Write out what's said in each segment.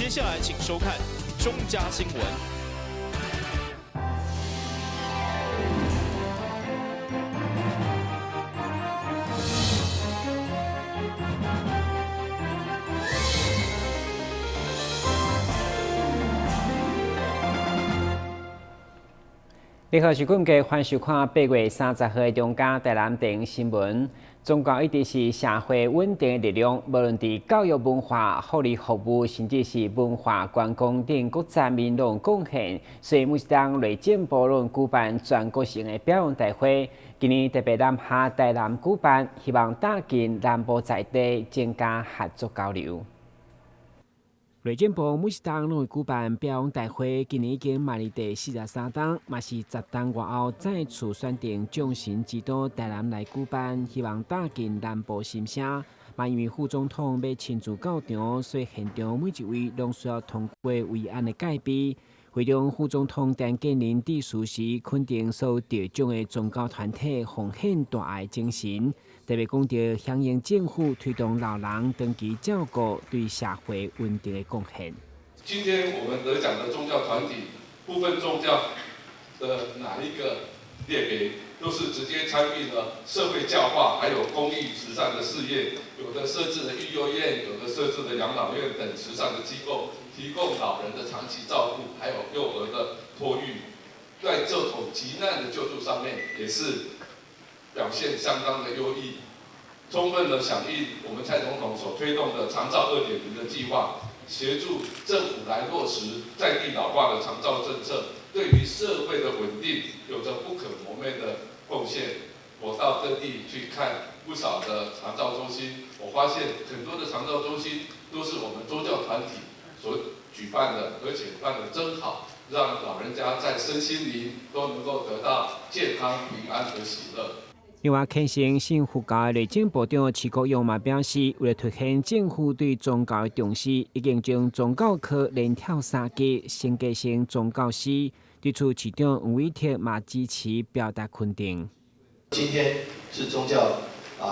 接下來請收看中嘉新聞。你好，是今日歡迎收看8月30號的中嘉台南電新聞。宗教一直是社會穩定的力量，無論佇教育、文化、福利服務，甚至是文化觀光等各層面攏有貢獻。所以每一冬內政部攏舉辦全國性的表揚大會，今年特別南下台南舉辦，希望搭進南部在地，增加合作交流。內政部每一冬攏會舉辦表揚大會，今年已經邁入第43冬，嘛是10冬外後再次選定眾神之都台南來舉辦，希望打進南部心聲。嘛因為副總統欲親自到場，所以現場每一位攏需要通過維安的戒備。會中副總統陳建仁致辭時，肯定所有得獎的宗教團體奉獻大愛精神。特別講著響應政府推動老人長期照顧對社會穩定的貢獻。今天我們得獎的宗教團體，部分宗教的哪一個列別，都是直接參與了社會教化，還有公益慈善的事業，有的設置了育幼院，有的設置了養老院等慈善的機構，提供老人的長期照顧，還有幼兒的托育，在這種急難的救助上面，也是表現相當的優異，充分的響應我們蔡總統所推動的長照2.0的計劃，協助政府來落實在地老化的長照政策，對於社會的穩定有着不可磨滅的貢獻。我到各地去看不少的長照中心，我發現很多的長照中心都是我們宗教團體所舉辦的，而且辦得真好，讓老人家在身心靈都能夠得到健康、平安和喜樂。另外，虔誠信佛教的內政部長徐國勇嘛表示，為了凸顯政府對宗教的重視，已經將宗教科連跳三級，升格成宗教司。對此，市長黃偉哲嘛支持表達肯定。今天是宗教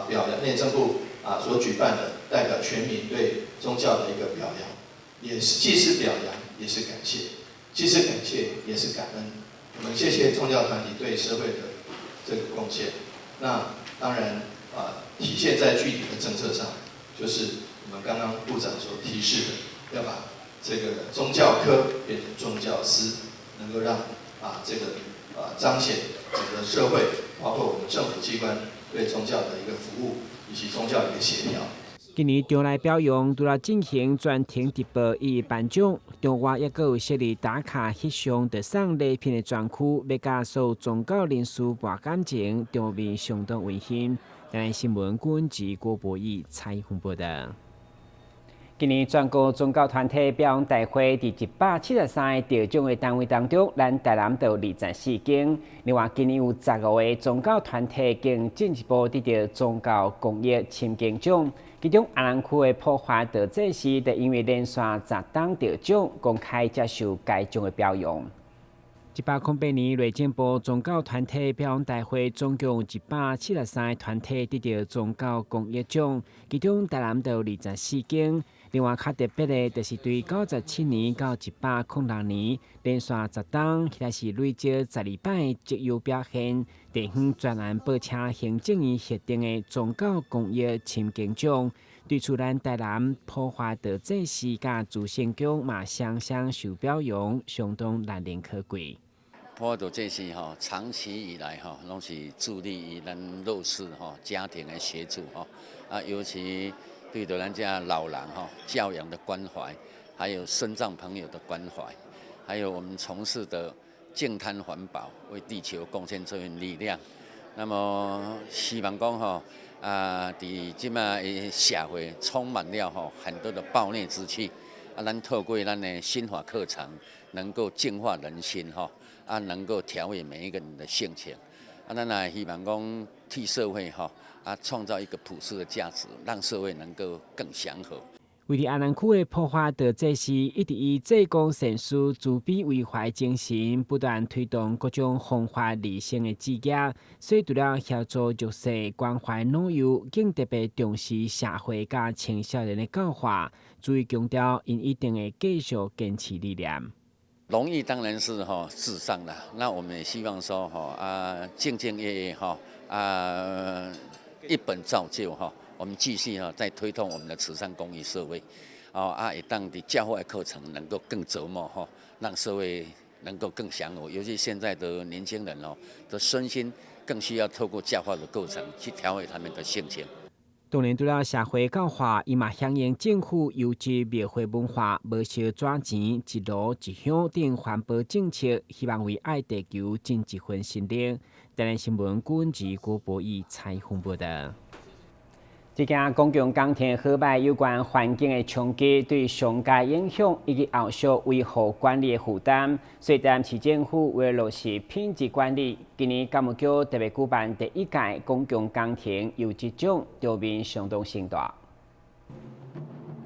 表揚內政部所舉辦的，代表全民對宗教的一個表揚，也是既是表揚，也是感謝，既是感謝，也是感恩。我們謝謝宗教團體對社會的這個貢獻。那當然體現在具體的政策上，就是我們剛剛部長所提示的，要把這個宗教科變成宗教司，能夠讓這個彰顯整個社會，包括我們政府機關對宗教的一個服務，以及宗教的一個協調。今年場內表揚除了進行專題直播以頒獎，場外猶閣有設立打卡翕相得送禮品的專區，欲佮所有宗教人士博感情，場面相當溫馨。台南新聞郭志郭博義採訪報導。今年全國宗教團體表揚大會，佇173個得獎的單位當中，咱台南就有24間。另外，今年有15個宗教團體經進一步得著宗教公益欽敬獎，其中阿南區的普華道濟寺，就因為連續10冬得獎，公開接受該獎的表揚。108年內政部宗教團體表揚大會，總共有173個團體得著宗教公益獎，其中台南就有24間。另外較特別的，就是對97年到106年連續10冬，彼是累積12擺績優表現，地方專案報請行政院核定的宗教公益欽敬獎。對此，咱台南普華道濟寺佮慈聖宮嘛雙雙受表揚，相當難能可貴。普華道濟寺吼，長期以來吼，攏是致力於咱弱勢吼家庭的協助吼，尤其對著咱遮老人吼教養的關懷，還有身障朋友的關懷，還有我們從事的淨灘環保，為地球貢獻這份力量。那麼希望講吼，佇這馬的社會充滿了吼很多的暴虐之氣，咱透過咱的心法課程，能夠淨化人心吼，能夠調和每一個人的性情。咱也希望講替社會吼，創造一個普世的價值，讓社會能夠更祥和。位佇阿南區的普華道濟師，一直以濟公善事、慈悲為懷精神，不斷推動各種弘法利生的志業。所以除了協助弱勢、關懷老幼，更特別重視社會佮青少年的教化，注意強調𪜶一定會繼續堅持理念。榮譽當然是吼至上啦，那我們也希望說吼啊，兢兢業業吼啊，一本造就吼。我們繼續哈在推動我們的慈善公益社會，哦啊，會當佇教化課程能夠更琢磨哈，讓社會能夠更祥和。尤其現在的年輕人哦，的身心更需要透過教化的過程去調和他們的性情。當然，除了社會教化，伊嘛響應政府優質廟會文化、無燒紙錢、一爐一香等環保政策，希望為愛地球盡一份心力。台南新聞郭志郭博義採訪報道。這件公共工程好䆀有關環境的衝擊、對商家影響以及後續維護管理的負擔，所以台南市政府為了落實品質管理，今年工務局特別舉辦第一屆公共工程優質獎，場面相當盛大。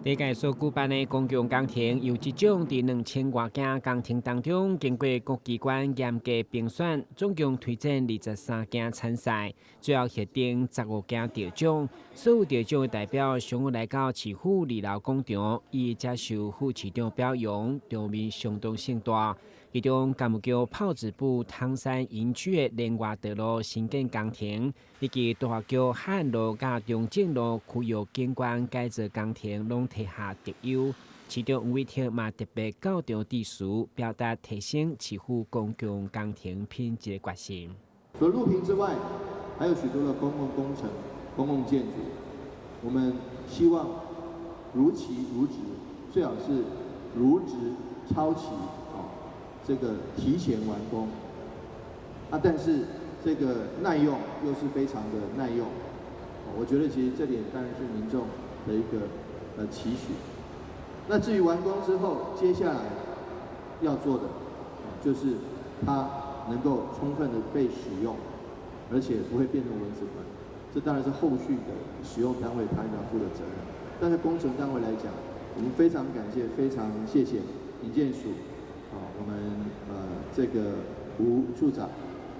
第一屆所舉辦的公共工程優質獎，佇2000外件工程當中，經過各機關嚴格評選，總共推薦23件參賽，最後核定15件得獎。所有得獎的代表上午來到市府二樓廣場，一一接受副市長表揚，場面相當盛大。其中，工務局炮子埔湯山營區的連外道路新建工程，以及大華橋漢路佮中正路區域景觀改造工程，攏提下特優。市長黃偉哲嘛特別到場致辭，表達提升市府公共工程品質的決心。除了路平之外，還有許多的公共工程、公共建築，我們希望如期如質，最好是如質超期。這個提前完工，啊，但是這個耐用又是非常的耐用，我覺得其實這點當然是民眾的一個期許。那至於完工之後，接下來要做的，就是它能夠充分的被使用，而且不會變成蚊子館。這當然是後續的使用單位他應該負的責任。但是工程單位來講，我們非常感謝，非常謝謝營建署。啊，我們這個吳處長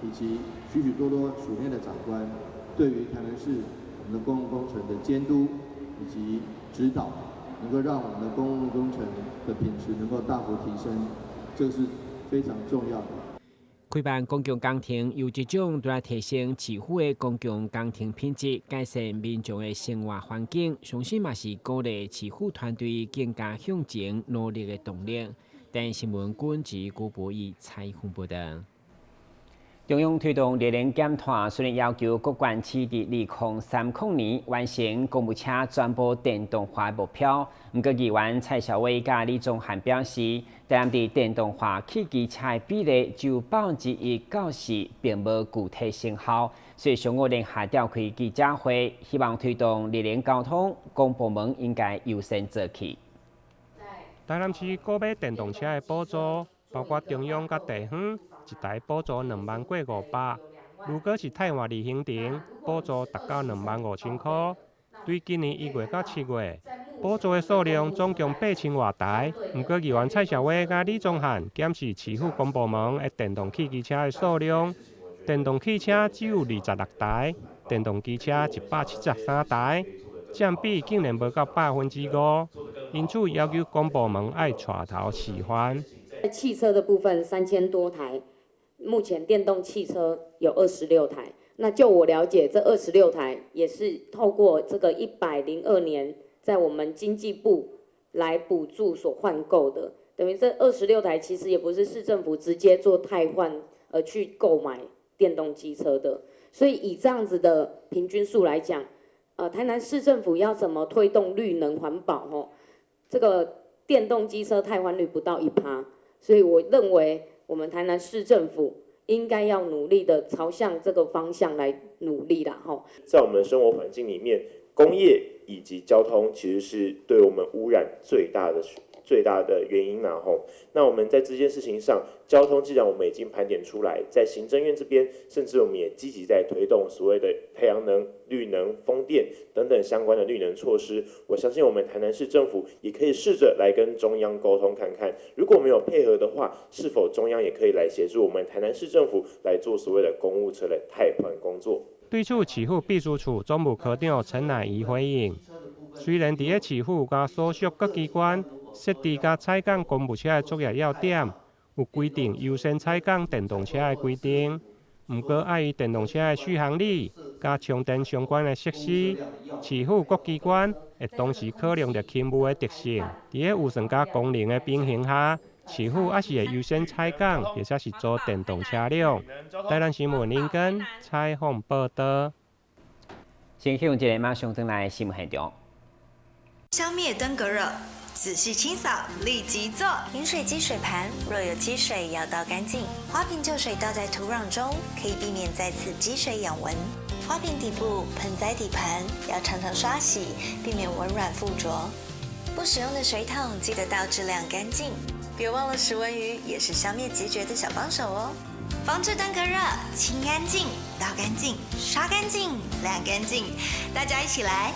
以及許許多多署內的長官，對於台南市我們的公共工程的監督以及指導，能夠讓我們的公共工程的品質能夠大幅提升，這個是非常重要的。開辦公共工程優質獎，對來提升市府的公共工程品質，改善民眾的生活環境，相信嘛是鼓勵市府團隊更加向前努力的動力。台新聞郭志郭博義採訪報道。中央推動綠能減碳，雖然要求各縣市佇2030年完成公務車全部電動化目標，毋過議員蔡蕭偉佮李宗翰表示，台南佇電動化汽機車的比例只有1.4%，並無具體成效，所以上午聯合召開記者會，希望推動綠能交通，公部門應該優先做起。台南市購買電動車的補助，包括中央佮地方，一台補助2萬過500。如果是替換離行程，補助達到25,000箍。對今年1月到7月，補助的數量總共8000外台。毋過議員蔡蕭偉佮李宗翰檢視市府公部門的電動汽機車的數量，電動汽車只有26台，電動機車173台。佔比竟然無到5%，因此要求公部門愛帶頭示範。汽車的部分3000多台，目前電動汽車有26台。那就我了解，這二十六台也是透過這個102年在我們經濟部來補助所換購的，等於這二十六台其實也不是市政府直接做汰換而去購買電動機車的。所以以這樣子的平均數來講，台南市政府要怎麼推動綠能環保？吼，這個電動機車汰換率不到1%，所以我認為我們台南市政府應該要努力的朝向這個方向來努力啦，吼。在我們的生活環境裡面，工業以及交通其實是對我們污染最大的最大的原因然後，那我們在這件事情上，交通既然我們已經盤點出來，在行政院這邊，甚至我們也積極在推動所謂的太陽能、綠能、風電等等相關的綠能措施。我相信我們台南市政府也可以試着來跟中央溝通看看，如果沒有配合的話，是否中央也可以來協助我們台南市政府來做所謂的公務車的汰換工作。對此，市府秘書處總務科長陳乃儀回應：雖然佇咧市府佮所屬各機關設置佮採購公務車的作業要點，有規定優先採購電動車的規定，毋過礙於電動車的續航力佮充電相關的設施，市府各機關會同時考量著勤務的特性，佇咧預算佮功能的平衡下，市府猶是會優先採購或者是租電動車輛。台南新聞林根採訪報道。先去用一个，馬上轉來新聞現場。消滅登革熱，仔細清掃，立即做。飲水機水盤若有積水，要倒乾淨。花瓶舊水倒在土壤中，可以避免再次積水養蚊。花瓶底部、盆栽底盤要常常刷洗，避免蚊卵附着。不使用的水桶記得倒置晾乾淨。別忘了食蚊魚也是消滅孑孓的小幫手哦。防治登革熱，清乾淨、倒乾淨、刷乾淨、晾乾淨，大家一起來。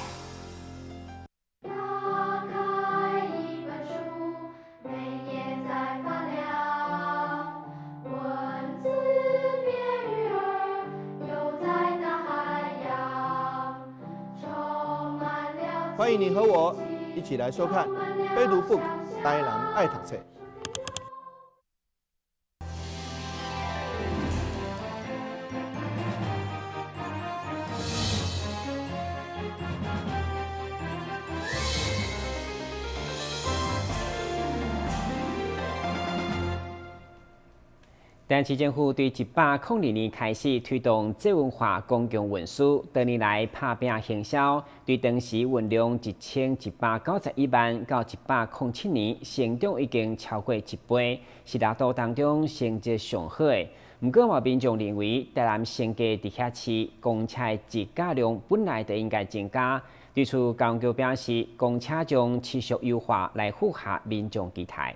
打開一本書，每頁在發亮，文字變魚兒，游在大海洋，充滿了。歡迎你和我一起來收看《非讀 book 台南愛讀冊》。台南市政府對102年開始推動捷運化公共運輸，多年來拍拚行銷，對當時運量1191萬，到107年成長已經超過一倍，是六都當中成績上好的。毋過嘛，民眾認為台南新加直轄市公車的載客量本來就應該增加。對此，交通局表示，公車將持續優化來符合民眾期待。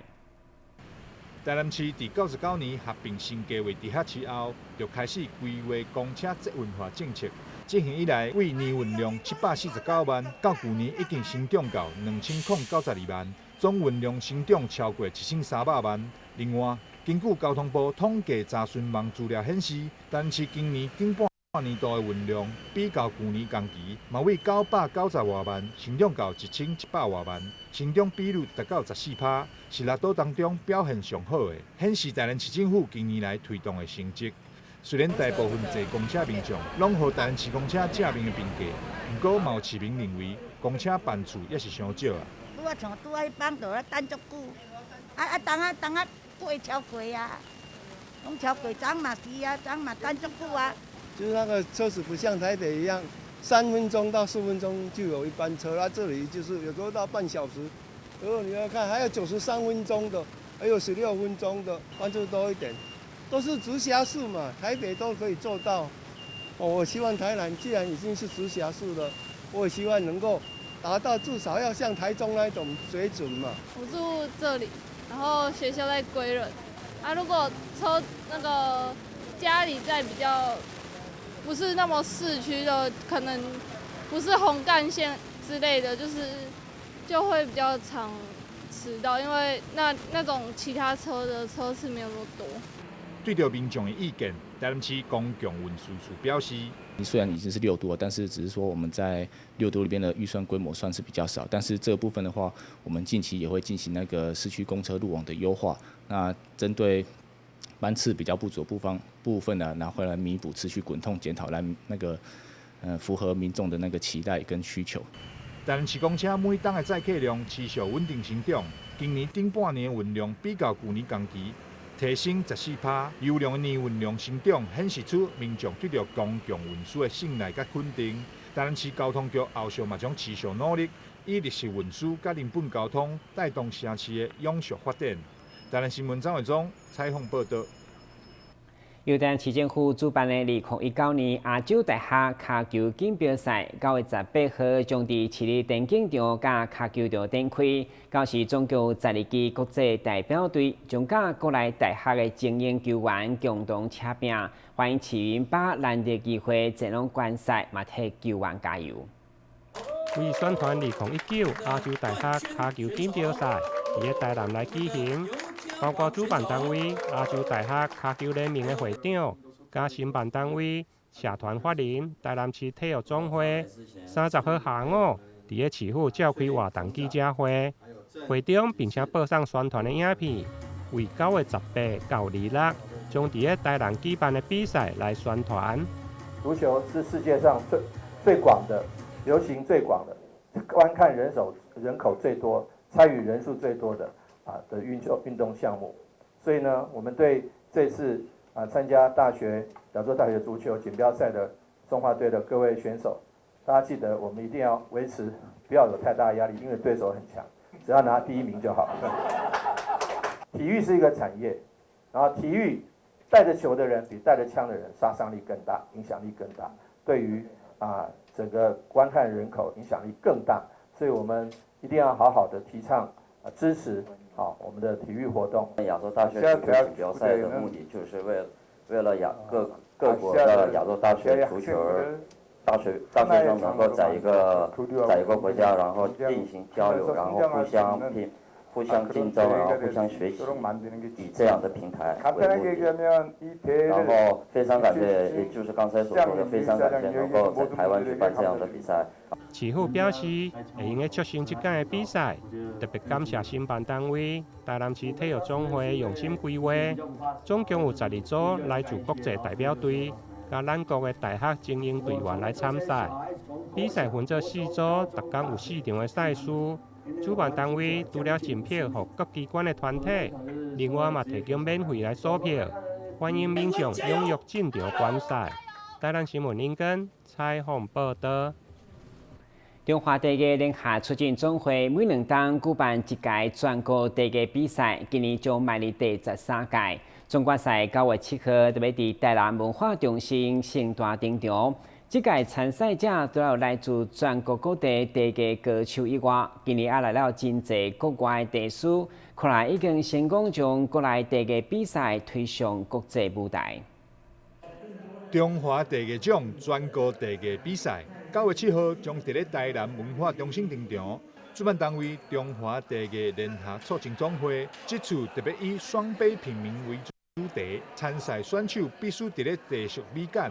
台南市佇99年合併新加為直轄市後，就開始規劃公車捷運化政策。執行以來，為年運量749萬，到舊年已經成長到2092萬，總運量成長超過1300萬。另外，根據交通部統計查詢網資料顯示，台南市今年頂半年度的運量比較舊年同期，嘛為990外萬，成長到1100外萬，成長比率達到14%，是六都當中表現上好的，顯示台南市政府近年來推動的成績。雖然大部分坐公車民眾攏予台南市公車正面的評價，毋過嘛有市民認為公車班次猶是傷少啊。拄仔像拄仔彼班就咧等足久，啊當啊當啊過超過啊，攏超過，昨嘛是啊，昨嘛等足久啊。就是那個車子不像台北一樣，3分鐘到4分鐘就有一班車，那這裡就是有時候到半小時，如果你要看，還有93分鐘的，還有16分鐘的，班次多一點，都是直轄市嘛，台北都可以做到。我希望台南既然已經是直轄市了，我也希望能夠達到至少要像台中那種水準嘛。我住這裡，然後學校在歸仁，啊，如果車那個家裡在比較不是那麼市區的，可能不是紅幹線之類的，就是就會比較常遲到，因為那種其他車的車次沒有那麼多。對著民眾的意見，台南市公共運輸處表示，雖然已經是6都了，但是只是說我們在6都裡邊的預算規模算是比較少，但是這個部分的話，我們近期也會進行那個市區公車路網的優化，那針對班次比較不足的部分呢，拿回來彌補，持續滾動檢討，來那個符合民眾的那個期待跟需求。台南市公車每當的載客量持續穩定成長，今年頂半年運量比較舊年同期提升14%，優良的年運量成長，顯示出民眾對著公共運輸的信賴佮肯定。台南市交通局後續嘛將持續努力，以綠色運輸佮人本交通帶動城市的永續發展。台南新聞張偉忠採訪報道。由台南市政府主辦的2019年亞洲大學跤球錦標賽，9月18號將佇市立田徑場佮跤球場展開。到時總共有12支國際代表隊，將佮國內大學的精英球員共同捙拼，歡迎市民把握難得機會前往觀賽，嘛替球員加油。為宣傳2019亞洲大學跤球錦標賽，佇咧台南來舉行。包括主辦單位亞洲大學跤球聯盟的會長，佮承辦單位社團法人台南市體育總會，30號下午佇咧市府召開活動記者會，會中並且播送宣傳的影片，為9月18到26將佇咧台南舉辦的比賽來宣傳。足球是世界上最最廣的、流行最廣的、觀看人口最多、參與人數最多的運動項目，所以呢，我們對這次參加亞洲大學足球錦標賽的中華隊的各位選手，大家記得我們一定要維持，不要有太大壓力，因為對手很強，只要拿第一名就好。體育是一個產業，然後體育帶著球的人比帶著槍的人殺傷力更大，影響力更大，對於整個觀看人口影響力更大，所以我們一定要好好的提倡支持。好，我們的體育活動。亞洲大學足球錦標賽的目的就是為了各國的亞洲大學足球大學生能夠在一個國家，然後進行交流，然後互相拼、互相競爭，然後互相學習，以這樣的平台為目的。然後非常感謝，也就是剛才所說的，非常感謝能夠在台灣舉辦這樣的比賽。市府表示，會用得促成這屆的比賽，特別感謝承辦單位台南市體育總會用心規劃，總共有12組來自國際代表隊，佮咱國的大學精英隊員來參賽。比賽分做四組，逐工有四場的賽事。主辦單位除了贈票予各機關的團體，另外嘛提供免費來索票，歡迎民眾踴躍進場觀賽。台南新聞林根採訪報導。中華茶藝聯合促進總會每2冬舉辦一屆全國茶藝比賽，今年將邁入第13屆。總決賽9月7號特別佇台南文化中心盛大登場。這屆參賽者除了來自全國各地茶藝高手以外，今年也來了真濟國外茶師，看來已經成功將國內茶藝比賽推上國際舞台。中華茶藝獎全國茶藝比賽9月7號將佇咧台南文化中心登場。主辦單位中華茶藝聯合促進總會，這次特別以雙杯品茗為主題，參賽選手必須佇咧茶色美感、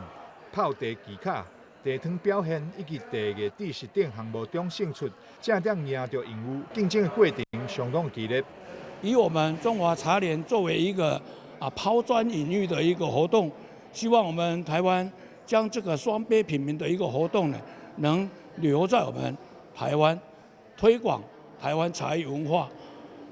泡茶技巧、茶湯表現以及茶藝知識等項目中勝出，才會當贏著榮譽。競爭的過程相當激烈。以我們中華茶聯作為一個拋磚引玉的一個活動，希望我們台灣將這個雙杯品茗的一個活動呢，能留在我們台灣，推廣台灣茶藝文化。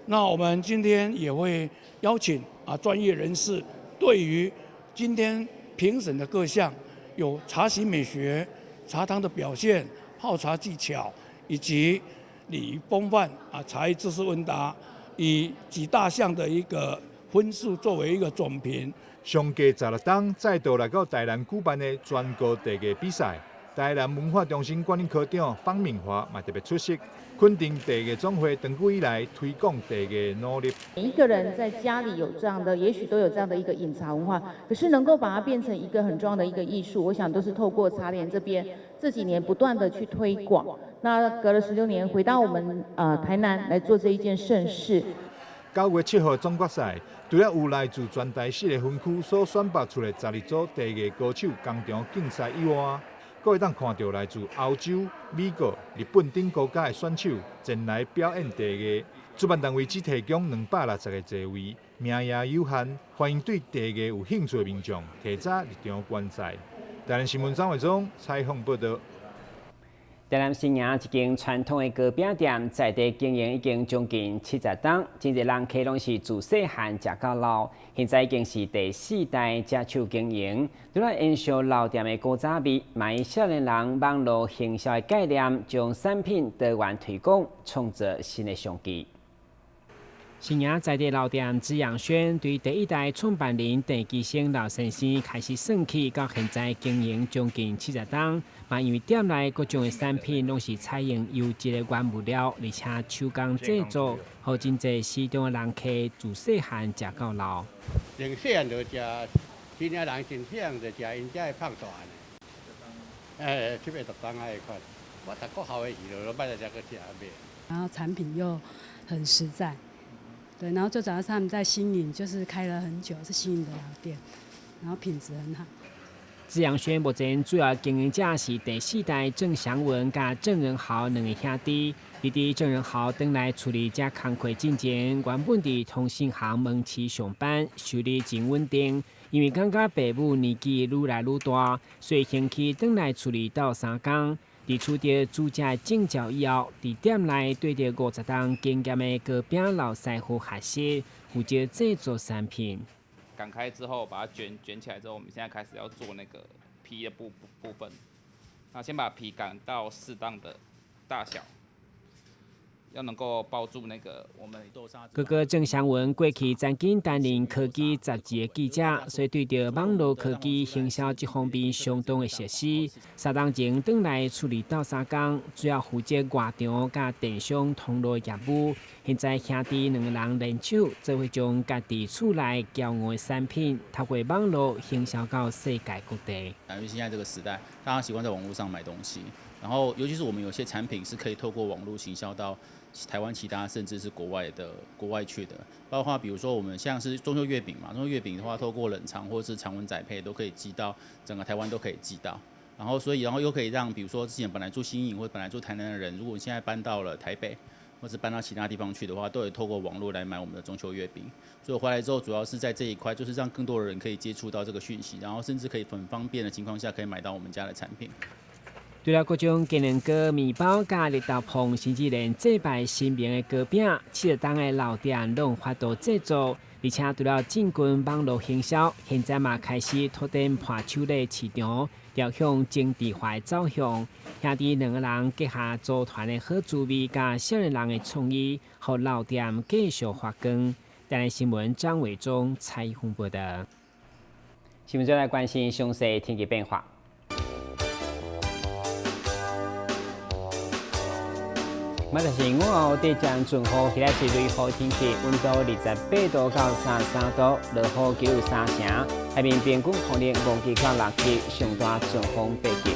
那我們今天也會邀請專業人士，對於今天評審的各項，有茶席美學、茶湯的表現、泡茶技巧，以及禮儀風範茶藝知識問答，以幾大項的一個分數作為一個總評。相隔16冬，再度來到台南舉辦的全國茶藝比賽。台南文化中心管理科長方敏華嘛特別出席，肯定茶藝總會長久以來推廣茶藝努力。每一個人在家裡有這樣的，也許都有這樣的一個飲茶文化，可是能夠把它變成一個很重要的一個藝術，我想都是透過茶聯這邊這幾年不斷的去推廣。那隔了16年，回到我們台南來做這一件盛事。9月7號總決賽，除了有來自全台四個分區所選拔出的12組茶藝高手仝場競賽以外，閣會當看著來自歐洲、美國、日本等國家的選手前來表演茶藝。主辦單位只提供260個座位，名額有限，歡迎對茶藝有興趣的民眾提早入場觀賽。台南新聞張偉忠採訪報導。台南新營一間傳統的糕餅店，在地經營已經將近70冬，真濟人客攏是自細漢食到老，現在已經是第四代接手經營。除了延續老店的古早味，嘛以少年人網路行銷的概念，將產品多元推廣，創造新的商機。新營在地老店紫陽軒對第一代創辦人鄭基生老先生開始算起，到現在經營將近70冬，嘛因為店內各種的產品攏是採用優質的原物料，而且手工製作，予真濟市場的人客自細漢食到老。從細漢就食，新營人真細漢就食𪜶遮的麭大漢的，7、80冬仔彼款，我讀國校的時候，攏捌來遮閣食買。然後產品又很實在。對，然後最主要是他們在新營，就是開了很久，是新營的老店，然後品質很好。紫陽軒目前主要經營者是第四代鄭祥文佮鄭仁豪兩个兄弟。弟弟鄭仁豪轉來處理這工課進前，原本佇通信行門市上班，收入真穩定。因為感覺爸母年紀愈來愈大，所以興起轉來厝裡鬥相共。佇取得主食的證照以後，佇店內對著50冬經驗的糕餅老師傅學習，負責製作產品。擀開之後，把它捲捲起來之後，我們現在開始要做那個皮的部分。那先把皮擀到適當的大小，要能夠包住那個我們豆沙。哥哥鄭祥文過去曾經擔任科技雜誌的記者，所以對著網路科技行銷這方面相當的熟悉。3冬前轉來厝裡鬥相共，主要負責外場佮電商通路業務。現在兄弟兩個人聯手，做伙將家己厝內驕傲的產品，透過網路行銷到世界各地。因為現在這個時代，大家習慣在網路上買東西，然後尤其是我們有些產品是可以透過網路行銷到台灣其他甚至是國外去的，包括比如說我們像是中秋月餅嘛，中秋月餅的話，透過冷藏或是常溫宅配都可以寄到整個台灣都可以寄到。然後所以然後又可以讓，比如說之前本來住新營或者本來住台南的人，如果你現在搬到了台北，或是搬到其他地方去的話，都會透過網絡來買我們的中秋月餅。所以我回來之後，主要是在這一塊，就是讓更多的人可以接觸到這個訊息，然後甚至可以很方便的情況下，可以買到我們家的產品。除了各種雞卵糕、麵包、佮綠豆椪，甚至連祭拜神明的糕餅，70冬的老店攏有法度製作。而且除了進軍網路行銷，現在嘛開始拓展伴手禮市場，朝向精緻化的走向。兄弟兩个人結合組團的好滋味，佮少年人的創意，予老店繼續發光。台南新聞張偉忠採訪報導。新聞再來關心詳細天氣變化。嘛就是午後佇將陣雨，彼個是雷雨天氣，溫度28度到33度，落雨機有三成。海面平均風力5級到6級，上大陣風8級。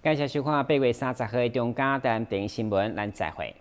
感謝收看8月30號的中嘉台南電視新聞，咱再會。